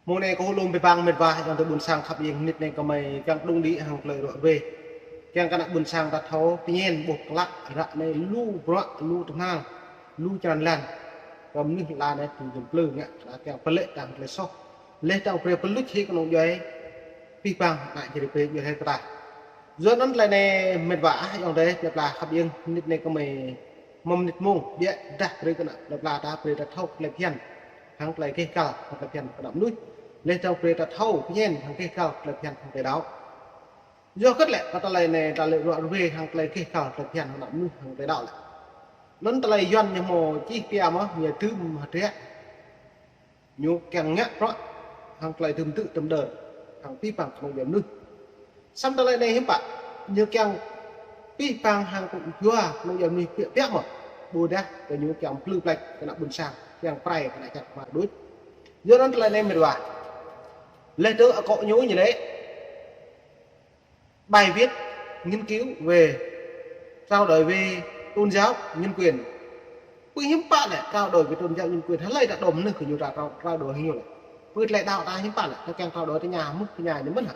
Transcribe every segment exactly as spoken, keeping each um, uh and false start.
Mông anai kâo hơlŏm abih bang met wa ayŏng adơi ƀuôn sang khăp iêng, mơnit anai gơmơi kiăng đung đĭ hăng tơlơi ruă ruê. Kiăng kơ ană ƀuôn sang ta thâo, pơñen ƀuh klă ră anai lu bruă, lu tơhnal, lu črăn lan. Kơ mơnuih lăn anai tui jơm plư ngă, ta kiăng pơlĕ ta hăng tơlơi soh. Leh dơ̆ng brơi pơluč hĭ kơnung djuai, abih bang ană čơri pơrê djuai hĭ kơ ta. Yua anŭn tơlơi anai met wa ah ayŏng adơi plơi pla khăp iêng, mơnit anai gơmơi mơ̆ng mơnit mông, biă dah brơi kơ ană plơi pla ta, brơi ta thâo tơlơi phiăn hăng tơlơi gêh gal, hăng tơlơi phiăn kơ ană mơnuih. Leh dơ̆ng brơi ta thâo pơñen hăng gêh gal tơlơi phiăn hăng tơlơi đaŏ. Yua hơget lĕ kơ tơlơi anai, tơlơi ruă ruê hăng tơlơi gêh gal tơlơi phiăn hăng ană mơnuih hăng tơlơi đaŏ lĕ. Anŭn tơlơi Yuan ñu hmâo čih pia mơ̆, ñu dưm hơdră. Ñu kiăng ngă bruă hăng tơlơi tơm tư̆ tơm đơr hăng abih bang kơnung djuai mơnuih. Samơ̆ tơlơi anai hiư̆m pă, ñu kiăng abih bang hăng kơnung djuai, kơnung djuai mơnuih biă biă mơ̆. Ƀôdah kơ ñu kiăng plư pleč kơ ană ƀuôn sang, kiăng pơrai kơ ană čar kơmar đôč. Yua anŭn tơlơi anai met wa. Leh dơ̆ng akŏ ñu ñu lĕ bài viết nghiên cứu về trao đổi về tôn giáo, nhân quyền. Pơ hiư̆m pă lĕ trao đổi về tôn giáo nhân quyền, hlơi ta đom nơh kơ ñu ta trao, trao đổi hăng ñu lĕ. Pơ tơlơi đaŏ ta hiư̆m pă lĕ, ta kiăng trao đổi tơña mŭt tơña ñu mơ̆n hă.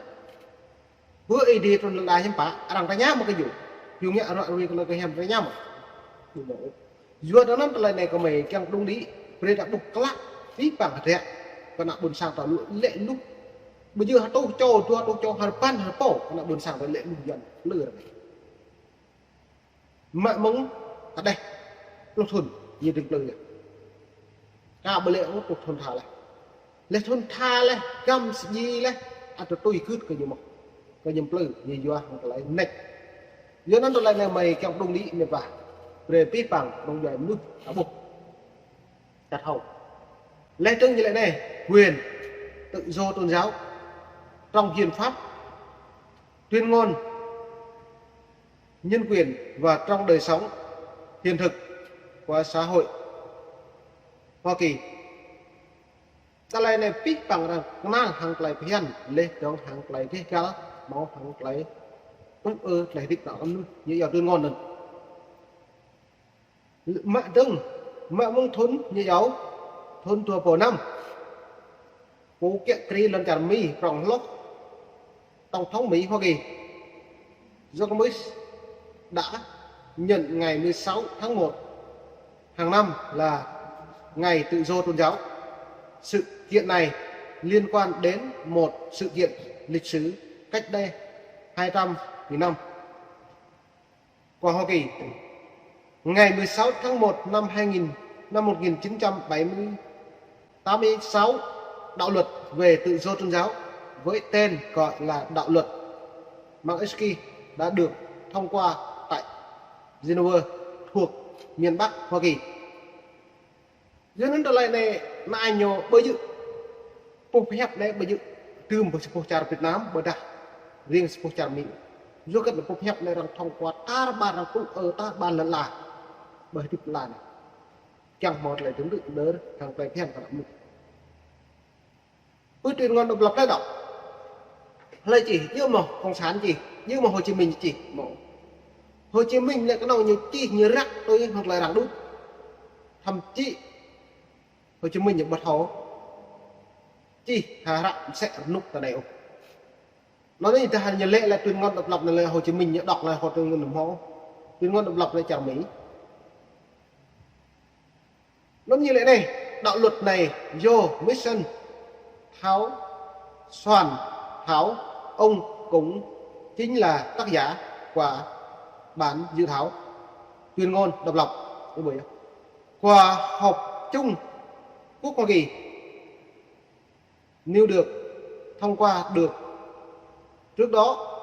Pơ Ơi Adai trŭn lăn đa hiư̆m pă, arăng tơña mơ̆ kơ ñu. Ñu ngă ruă ruê kơ lơi kơ hiam tơña mơ̆. Ƀu mơ̆. Yua anŭn tơlơi anai gơmơi kiăng đung đĭ, brơi ta ƀuh klă, abih bang hơdră. Kơ ană ƀuôn sang ta lu lĕ luh. Ƀu djơ̆ hơtuh čô, dua hơtuh čô, hơrơbăn hơrơpô, kơ ană ƀuôn sang ta lĕ luh Yuan, plư ră anai. Mă mơ̆ng ta đeh, pluh thŭn, ñu dĭng plư yơh. Ka ƀu lĕ ôh pluh thŭn tha leh. Leh thŭn tha leh, găm sơji leh, ăt tui gưt kơ ñu mơ̆n. Kơ ñu plư, ñu yua hăng tơlơi neč. Yua anŭn tơlơi anai gơmơi kiăng đung đĭ met wa. Brơi abih bang kơnung djuai mơnuih ta ƀuh, ta thâo. Leh dơ̆ng ñu lĕ anai, quyền tự do tôn giáo trong hiến pháp, tuyên ngôn nhân quyền và trong đời sống hiện thực của xã hội Hoa Kỳ. Tơlơi anai abih bang arăng kơnăl hăng tơlơi phiăn, leh dơ̆ng hăng tơlơi gêh gal, hmâo hăng tơlơi tŭ ư tơlơi hơdip ană mơnuih, ñu yua tuyên ngôn anŭn. Mă dơ̆ng, mă mơ̆ng thŭn ñu yua, thŭn dua rơbâo năm. Pô kiă kriê lŏn čar Mi prŏng hloh, Tổng thống Mỹ Hoa Kỳ George Bush đã nhận ngày mười sáu tháng một hàng năm là ngày tự do tôn giáo. Sự kiện này liên quan đến một sự kiện lịch sử cách đây hai trăm nghìn năm của Hoa Kỳ. Ngày mười sáu tháng một năm hai nghìn, năm một nghìn chín trăm bảy mươi, tám mươi sáu, đạo luật về tự do tôn giáo, với tên gọi là đạo luật Magnitsky, đã được thông qua tại Geneva, thuộc miền Bắc Hoa Kỳ. Yua anŭn tơlơi anai, anai ñu ƀu djơ̆, pơhiăp anai ƀu djơ̆ dưm ƀơi sa boh čar Việt Nam, ƀôdah riêng sa boh čar Mi. Yua kơ pơhiăp anai arăng thông qua tar ƀar, arăng tŭ ư tar ƀar lŏn ala. Ƀơi hơdip lŏn ala anai, kiăng hmâo tơlơi tơm tư̆ tơm đơr, hăng tơlơi phiăn kơ ană mơnuih. Pơ tuyên ngôn độc lập lĕ đŏk. Hlơi čih, djơ̆ mơ̆ Cộng sản čih, djơ̆ mơ̆ Hồ Chí Minh čih, mơ̆. Hồ Chí Minh lĕ kơnơ̆ng ñu čih, ñu răk tui hăng tơlơi arăng đŭt. Thậm chí Hồ Chí Minh ñu ƀu thâo čih ha răk mơsĕ rơnŭk ta anai ôh. Anŭn anai dah ñu lĕ lĕ tuyên ngôn độc lập anai lĕ Hồ Chí Minh ñu đŏk lĕ hŏ tuyên ngôn hmâo. Tuyên ngôn độc lập lĕ čar Mi. Anŭn ñu lĕ anai, đạo luật này do Nixon thảo, soạn thảo, ông cũng chính là tác giả của bản dự thảo tuyên ngôn độc lập. Ơ, ƀơi Khóa học Trung Quốc Hoa Kỳ, nếu được thông qua được trước đó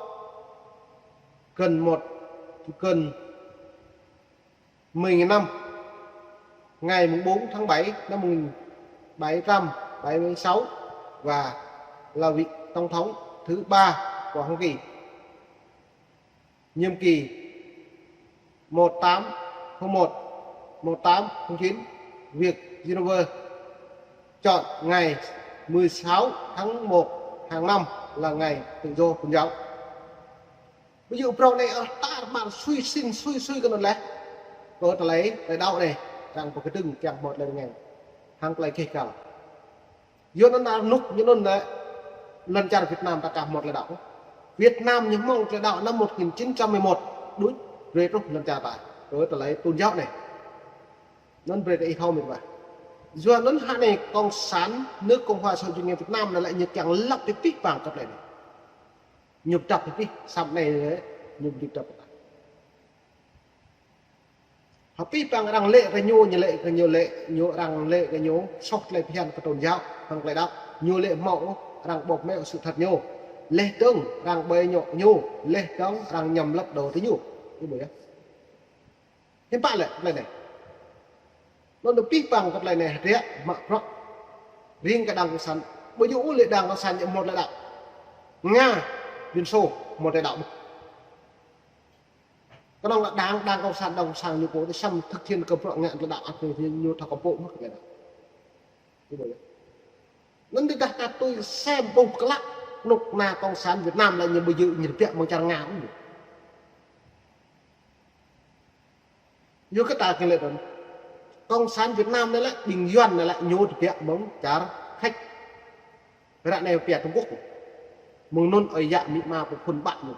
gần một, gần mười nghìn năm, ngày mùng bốn tháng bảy năm một nghìn bảy trăm bảy mươi sáu, và là vị tổng thống thứ ba của Hoa Kỳ, nhiệm kỳ một tám không một, một tám không chín, việc Geneva chọn ngày mười sáu tháng một hàng năm là ngày tự do tôn giáo. Ví dụ, phrâo anai, ơ, tar ƀar sui sĭn, sui sui kơ anŭn lĕ. Kơ tơlơi, tơlơi đaŏ anai, arăng pơkơdơ̆ng kiăng hmâo tơlơi rơngai. Hăng tơlơi gêh gal. Yua anŭn anŭn ñu anŭn lĕ lŏn čar Việt Nam ta aka hmâo tơlơi đaŏ. Việt Nam ñu hmâo tơlơi đaŏ năm một nghìn chín trăm mười một. Đuč, rai truh lŏn čar ta. Rai tơlơi tôn giáo anai. Anŭn brơi ta ih thâo mĭt wa. Yua anŭn hă anai Cộng sản nước Cộng hòa Xã hội Chủ nghĩa Việt Nam anai lĕ ñu kiăng lăp pơpih pang kơ tơlơi anai. Ñu pơdrăp pơpih, samơ̆ anai lĕ ñu pơdrăp pơpih. Hơpih pang arăng lĕ kơ ñu, ñu lĕ kơ ñu lĕ, ñu arăng lĕ kơ ñu, soh tơlơi phiăn kơ tôn giáo, hăng tơlơi đaŏ, ñu lĕ hmâo, arăng bóp méo sự thật ñu. Leh dơ̆ng, arăng bơi nhọ ñu, leh dơ̆ng, arăng nhằm lật đổ tơ ñu. Ih ƀuh yơh. Hiư̆m pă lĕ, tơlơi anai. Anŭn hơpih pang kơ tơlơi anai hơdră, mă bruă. Ring kơ đảng cộng sản, ƀu djơ̆ ôh lĕ đảng cộng sản ñu hmâo tơlơi đaŏ. Nga, Liên Xô, hmâo tơlơi đaŏ. Kơnơ̆ng lĕ đảng, đảng cộng sản, đảng cộng sản ñu pô, tơl săm thực hiện kơ bruă ngă tơlơi đaŏ, ăt ñu, ñu thâo kơ pô mơ̆n tơlơi đaŏ. Ih ƀuh yơh. Anŭn tơdah ta tui sem ƀuh klă, kơnuk kơna Cộng sản Việt Nam lĕ ñu ƀu djơ̆ ñu tơbiă mơ̆ng čar Nga ôh. Yua kơ ta kiăng lĕ anŭn. Cộng sản Việt Nam anai lĕ, ƀing Yuan anai lĕ, ñu tơbiă mơ̆ng čar Khách. Ră anai pia Trung Quốc. Mơ̆ng anŭn ơi yă amĭ ama pô phŭn ƀă ñu.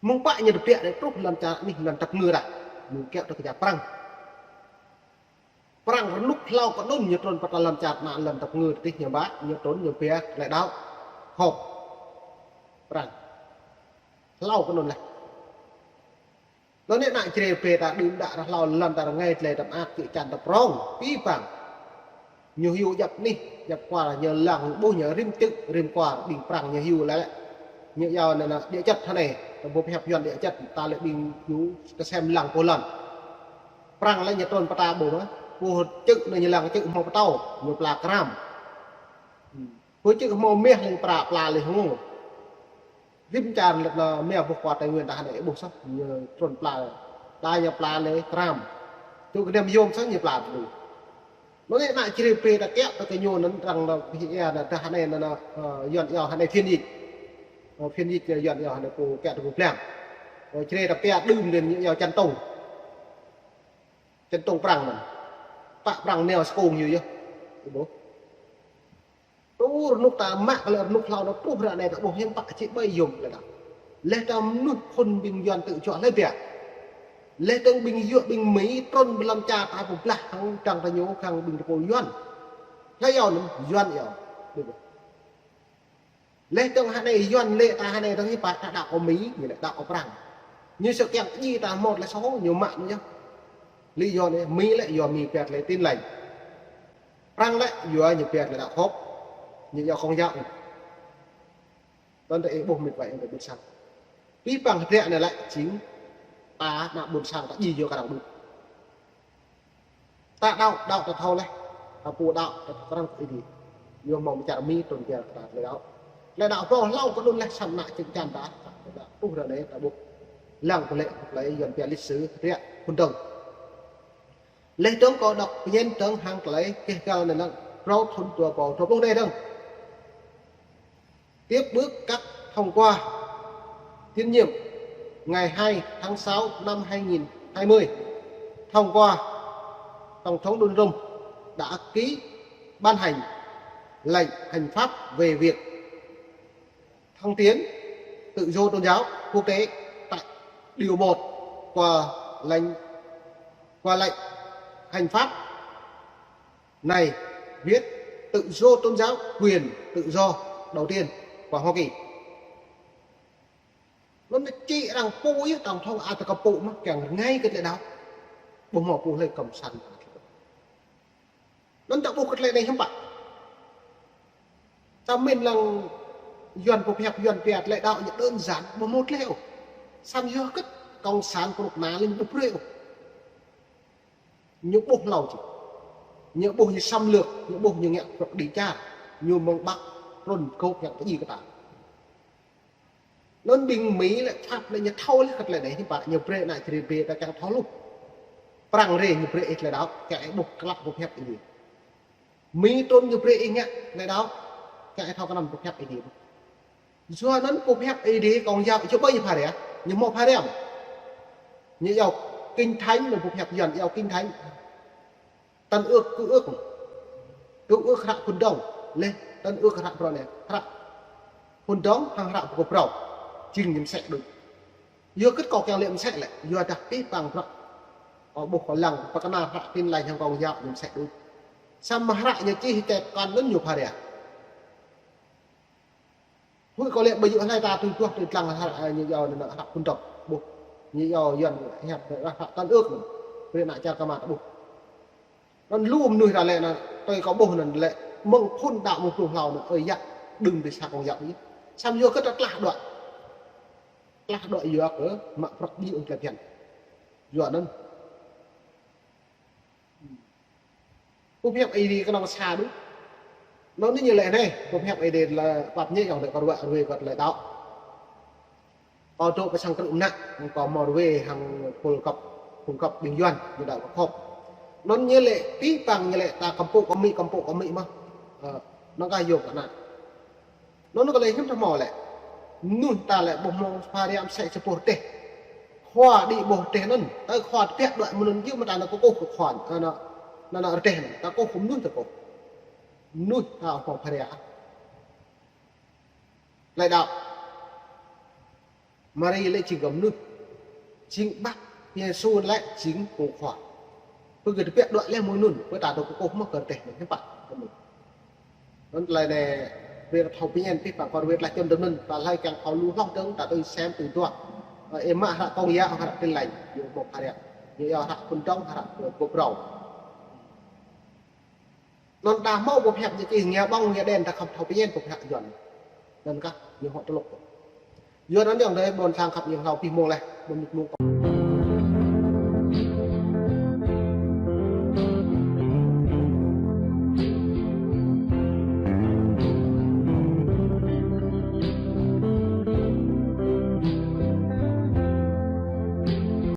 Mơ̆ng pă ñu tơbiă đe truh lŏn čar anih lŏn tăp ngư dah. Ñu kiaŏ tơ kơ čar Prăng. Prăng rơnŭk hlâo kơ anŭn ñu trŭn pơtô lŏn čar ană lŏn tăp ngư tih ñu ƀă, ñu trŭn ñu pia tơlơi đaŏ. Khŏm. Prăng. Hlâo kơ anŭn leh. Anŭn anai ană Jrai brơi ta đưm đă ră hlâo lŏn ta rơngai tơlơi tơm ak čư̆ čan ta prŏng, pih pang. Ñu hyu djăp anih, djăp kwar, ñu lăng ƀuh ñu rĭm čư̆, rĭm kwar, ƀing Prăng ñu hyu lĕ. Ñu iâu anŭn anŭn, địa chất hă anai, ta ƀu pơhiăp Yuan địa chất, ta lĕ ƀing ñu kơsem lăng pô lŏn. Prăng lĕ ñu trŭn pơtô ƀuh mơ̆, pô čư̆ anŭn ñu lăng čư̆ hmâo pơtâo, ñu pla kram. Pô čư̆ hmâo meh lĕ pla, pla lĕ hmâo. Rĭm čar lĕ anŭn mia ƀuh kwar Tây Nguyên ta hă anai ƀuh soh, ñu trŭn pla. Đa ñu pla lĕ kram. Tŭ kơnăm yôm soh ñu pla tơdu. Anŭn anai ană Jrai brơi ta kiaŏ tơ kơ ñu anŭn arăng anŭn pih ia anŭn dah anai anŭn, ơ, Yuan iâu hă anai phiên dịch. Ơ, phiên dịch Yuan iâu hă anai pô kiaŏ tơ pô blang. Ơ, Jrai ta pia đưm đen ñu iâu chân tông. Chân tông Prăng anŭn. Pă Prăng nao skông ñu yơh. Ih ƀuh. Tơ rơnŭk ta mă kơ lĕ rơnŭk hlâo anŭn truh ră anai ta ƀuh hiư̆m pă či ƀai yôm lĕ đaŏ. Leh ta mơnuih phŭn ƀing Yuan tŭ čuă lĕ biă. Leh dơ̆ng ƀing Yuan ƀing Mi trŭn ƀơi lŏn čar ta pơblah hăng čang ta ñu hăng ƀing tơpul Yuan. Leh iâu anŭn Yuan iâu. Ƀuh ƀuh. Leh dơ̆ng hă anai Yuan lĕ ta hă anai dơ̆ng hiư̆m pă ta đaŏ kơ Mi, ñu lĕ đaŏ kơ Prăng. Ñu sơ̆ kiăng ji ta hmâo tơlơi soh ñu mă ñu yơh. Lý do anai Mi lĕ yua Mi pia tơlơi Tin Lành. Prăng lĕ yua ñu pia tơlơi đaŏ Khŏm. Ñu iâu Công giáo. Tơl ta ih ƀuh mĭt wa ih ƀuôn sang. Pih pang hơdră anai lĕ jing ta ană ƀuôn sang ta ji yua kơ arăng đuč. Ta đaŏ, đaŏ ta thâo leh. Ta pô đaŏ, ta thâo krăn kơ Ơi Adai. Yua hmâo mơ̆ng čar Mi trŭn pia kơ ta tơlơi đaŏ. Tơlơi đaŏ pô hlâo kơ anŭn leh samơ̆ ană čư̆ čan ta, ta đaŏ truh ră anai ta ƀuh. Lăng pơlĕ, pơlĕ Yuan pia lịch sử hơdră phŭn dơ̆ng. Leh dơ̆ng kâo đŏk pơñen dơ̆ng hăng tơlơi keh găl anai lăng rơ̆ thŭn dua rơbâo dua pluh anai dơ̆ng. Tiếp bước cắt thông qua tín nhiệm ngày hai tháng sáu năm hai nghìn hai mươi, thông qua Tổng thống Donald Trump đã ký ban hành lệnh hành pháp về việc thăng tiến tự do tôn giáo quốc tế tại điều một của lệnh, của lệnh hành pháp này viết tự do tôn giáo, quyền tự do đầu tiên của Hoa Kỳ. Anŭn anai či arăng pô yơh, tổng thống ăt kơ pô mơ̆n kiăng rơngai kơ tơlơi đaŏ. Ƀu hmâo pô hlơi cộng sản. Anŭn ta ƀuh kơ tơlơi anai hiư̆m pă. Ta mĭn lăng Yuan pơhiăp Yuan pia tơlơi đaŏ ñu đơn giản, ƀu hmâo tơlơi ôh. Samơ̆ yua kơ cộng sản kơnuk kơna lĕ ñu ƀu brơi ôh. Ñu ƀuh hlâo či. Ñu ƀuh ñu xâm lược, ñu ƀuh ñu ngă kơkuh đĭ čar. Ñu mơ̆ng Bắc trŭn kơ ngă pơji kơ ta. Anŭn ƀing Mi lĕ Pháp lĕ ñu thâo leh kơ tơlơi anai hiư̆m pă ñu brơi ană Jrai brơi ta kiăng thâo hluh. Prăng rai ñu brơi ih tơlơi đaŏ, kiăng ih ƀuh klă pơhiăp Ơi Adai. Mi trŭn ñu brơi ih ngă tơlơi đaŏ, kiăng ih thâo kơnăm pơhiăp Ơi Adai. Yua anŭn pơhiăp Ơi Adai Công giáo či ƀai ñu pha rai, ñu hmâo pha rai. Ñu iâu Kinh Thánh, anŭn pơhiăp Yuan iâu Kinh Thánh. Tân Ước, Cựu Ước. Tui ư hră phŭn dŏng, lĕ tơl ư hră prŏng anai, hră phŭn dŏng hăng hră pơgop phrâo, jing ñu mơsĕ đôč. Yua kơ kâo kiăng lĕ mơsĕ lĕ, yua dah pih pang prăk. Kâo ƀuh kâo lăng, pơkơnăl hră Tin Lành hăng Công giáo ñu mơsĕ đôč. Samơ̆ hră ñu čih tĕp kăn anŭn ñu phara. Huĭ kâo lĕ ƀu djơ̆ hlơi ta tui tuah tui lăng hră, ơ, ñu yua anŭn hră phŭn dŏng. Ƀuh. Ñu yua Yuan hiăp hră tơl ư anŭn. Brơi ană čar kơmă ta ƀuh. Anŭn lu mơnuih ta lĕ anŭn, tui kâo ƀuh anŭn lĕ, mơ̆ng phŭn đaŏ mơ̆ng pluh hlâo anŭn, ơi yă, đưm dêh sa Công giáo ih. Samơ̆ yua kơ ta tlah đuaĭ. Tlah đuaĭ yua kơ mă prăk ƀing ung tơlơi phiăn. Yua anŭn. Boh hiăp Ơi Adai kơnơ̆ng sa đôč. Anŭn anai ñu lĕ anai, boh hiăp Ơi Adai lĕ pap ñĕ yŏng lĕ kơ ruă ruai kơ tơlơi đaŏ. Kâo dŏ pơ sang krư̆ mơnă, kâo hmâo ruai hăng phŭn găp, phŭn găp ƀing Yuan, ñu đaŏ kơ khŏp. Anŭn ñu lĕ pih pang ñu lĕ ta kơmpŭ kơ amĭ, kơmpŭ kơ amĭ mơ̆n. Ơ, anŭn kah yua kơ ană. Anŭn kơ lĕ hiư̆m ta hmâo lĕ. Mơnuih ta lĕ ƀuh hmâo phara mơsĕ sa boh rơdêh. Khua đĭ boh rơdêh anŭn, tơl khua tơbiă đuaĭ mơ̆ng anŭn yơh mơ̆ ta nao kơkuh kơ khua, ơ, anŭn, anŭn, anŭn rơdêh anŭn, ta kơkuh kơ mơnuih ta kơkuh. Mơnuih ta hmâo phara. Tơlơi đaŏ. Mari lĕ jing kơ mơnuih. Jing ƀah Yêsu lĕ jing pô khua. Pơ gơ̆ tơbiă đuaĭ lĕ mơ̆ng anŭn, pơ ta dŏ kơkuh mơ̆ kơ rơdêh anŭn hiư̆m pă. Anŭn tơlơi anai, brơi ta thâo pơñen pih pang kơ ruai tơlơi čŏn dơ̆ng anŭn, ta hlơi kiăng thâo lu hloh dơ̆ng, ta tui sem tui tuah. Ơ, ih mă hră Công giáo, hră Tin Lành, ñu hmâo phara. Ñu yua hră phŭn dŏng, hră pơgop phrâo. Anŭn ta hmâo boh hiăp ñu čih, ñu ƀơ̆ng, ñu đen, ta khŏm thâo pơñen boh hiăp Yuan. Anŭn kah, ñu hŏ tơlŭk. Yua anŭn yŏng adơi ƀôn sang khăp ñu hlâo pih mông leh, ƀôn mĭt mông kâo.